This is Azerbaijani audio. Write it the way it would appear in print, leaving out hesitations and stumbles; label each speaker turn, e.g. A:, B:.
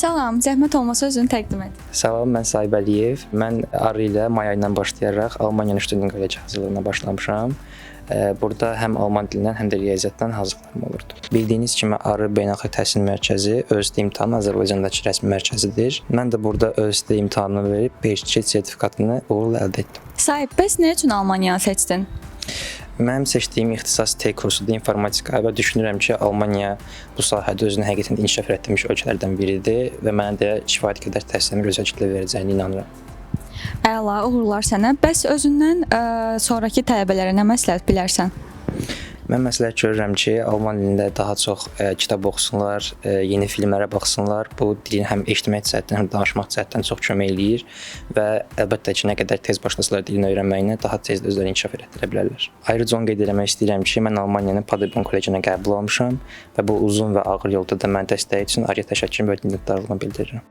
A: Salam, zəhmət olmasa özünü təqdim et.
B: Salam, mən Sahib Əliyev. Mən arı ilə may ayından başlayaraq Almaniyanın Studienkolleg hazırlığına başlamışam. Burada həm alman dilindən, həm də riyaziyyatdan hazırlıqlarım olurdu. Bildiyiniz kimi ARI Beynəlxalq Təhsil Mərkəzi ÖSD imtahanı Azərbaycandakı rəsmi mərkəzidir. Mən də burada ÖSD imtahanını verib B2 sertifikatını uğurla əldə etdim.
A: Sahib, bəs nə üçün Almaniyanı seçdin?
B: Mənim seçdiyim ixtisas T kursudur, informatika, və düşünürəm ki, Almaniya bu sahədə özünü həqiqətən də inkişaf etdirmiş ölkələrdən biridir və mənə də kifayət qədər təhsilimi gözəl şəkildə verəcəyinə inanıram.
A: Əla, uğurlar sənə. Bəs özündən sonrakı tələbələrə nə məsləhət bilərsən?
B: Mən məsləhət görürəm ki, alman dilində daha çox kitab oxusunlar, yeni filmlərə baxsınlar. Bu dilin həm eşitmək cəhətdən, həm də danışmaq cəhətdən çox kömək eləyir və əlbəttə ki, nə qədər tez başlasalar dilini öyrənməyinə, daha tez də özlərini inkişaf elətdirə bilərlər. Ayrıca onu qeyd eləmək istəyirəm ki, mən Almaniyanın Paderborn kollecinə qəbul olmuşam və bu uzun və ağır yolda da mənə dəstəyi üçün ayrı təşəkkür və minnətdarlığımı bildirirəm.